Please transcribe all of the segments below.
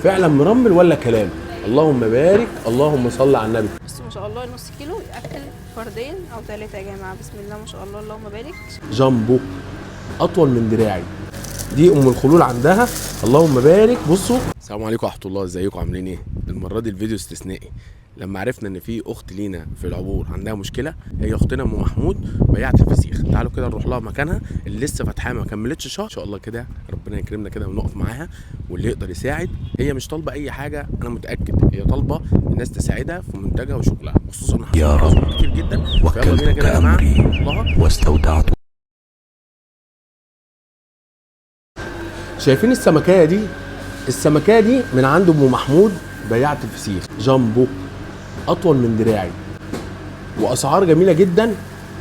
فعلا مرمل ولا كلام؟ اللهم بارك، اللهم صل على النبي. بصوا ما شاء الله النص كيلو ياكل فردين او ثلاثة يا جماعة، بسم الله ما شاء الله اللهم بارك. جامبو اطول من دراعي، دي ام الخلول عندها، اللهم بارك. بصوا، السلام عليكم ورحمة الله، ازيكم عاملين ايه؟ المرة دي الفيديو استثنائي، لما عرفنا ان في اخت لينا في العبور عندها مشكلة، هي اختنا ام محمود بياعه الفسيخ. تعالوا كده نروح لها مكانها اللي لسه فاتحاه ما كملتش شهر، ان شاء الله كده ربنا يكرمنا كده ونقف معاها، واللي يقدر يساعد. هي مش طالبه اي حاجة، انا متاكد هي طالبه الناس تساعدها في منتجها وشغلها، خصوصا يا رب كتير جدا. فيلا بينا وكلتك كده يا جماعة أمري نروح لها. واستودعت. شايفين السمكيه دي؟ السمكيه دي من عند ام محمود بياعه الفسيخ، جامبو اطول من دراعي، واسعار جميلة جدا.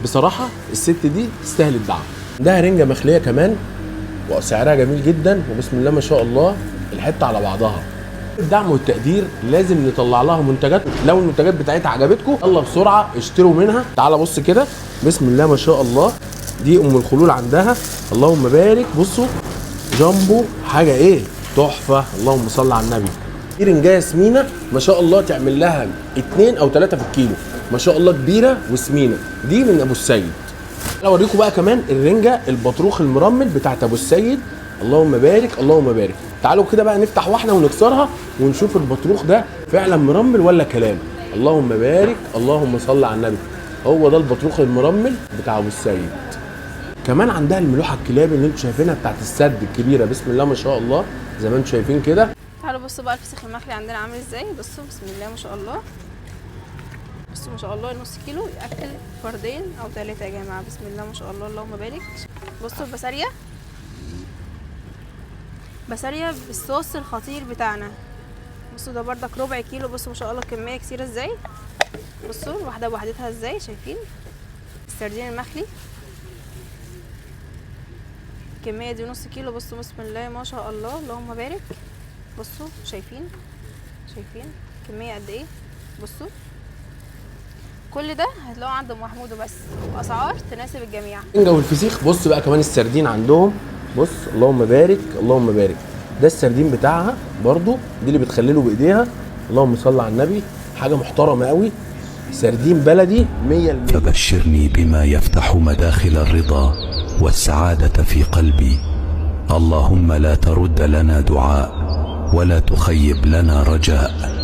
بصراحة الست دي تستاهل الدعم. عندها رنجه مخليه كمان وسعرها جميل جدا، وبسم الله ما شاء الله الحتة على بعضها. الدعم والتقدير لازم نطلع لها منتجات، لو المنتجات بتاعتها عجبتكم يلا بسرعة اشتروا منها. تعال بص كده، بسم الله ما شاء الله، دي ام الخلول عندها، اللهم بارك. بصوا جامبو حاجة ايه تحفة، اللهم صل على النبي. دي رنجايه سمينه ما شاء الله، تعمل لها 2 او 3 في الكيلو، ما شاء الله كبيرة وسمينه، دي من ابو السيد. انا اوريكم بقى كمان الرنجه البطروخ المرمل بتاعت ابو السيد، اللهم بارك اللهم بارك. تعالوا كده بقى نفتح واحدة ونكسرها ونشوف البطروخ ده فعلا مرمل ولا كلام. اللهم بارك اللهم صل على النبي. هو ده البطروخ المرمل بتاع ابو السيد. كمان عندها الملوحه الكلاب اللي انتم شايفينها بتاعت السد الكبيرة، بسم الله ما شاء الله، زي ما انتم شايفين كده. تعالوا بصوا بقى الفسيخ المخلي عندنا عامل ازاي. بصوا بسم الله ما شاء الله، بصوا ما شاء الله النص كيلو ياكل فردين او ثلاثة يا جماعة، بسم الله ما شاء الله اللهم بارك. بصوا البسارية، بسارية بالصوص الخطير بتاعنا. بصوا ده بردك ربع كيلو، بصوا ما شاء الله كمية كتيرة ازاي. بصوا واحدة بوحدتها ازاي، شايفين السردين المخلي الكمية دي نص كيلو. بصوا بسم الله ما شاء الله اللهم بارك. بصوا شايفين، شايفين كمية قد ايه. بصوا كل ده هتلاقوه عند ام محمود وبس، واسعار تناسب الجميع. الرنجة والفسيخ. بص بقى كمان السردين عندهم، بص اللهم بارك اللهم بارك. ده السردين بتاعها برضو، دي اللي بتخلله بايديها، اللهم صل على النبي، حاجة محترمه قوي، سردين بلدي 100%. فبشرني بما يفتح مداخل الرضا والسعادة في قلبي. اللهم لا ترد لنا دعاء ولا تخيب لنا رجاء.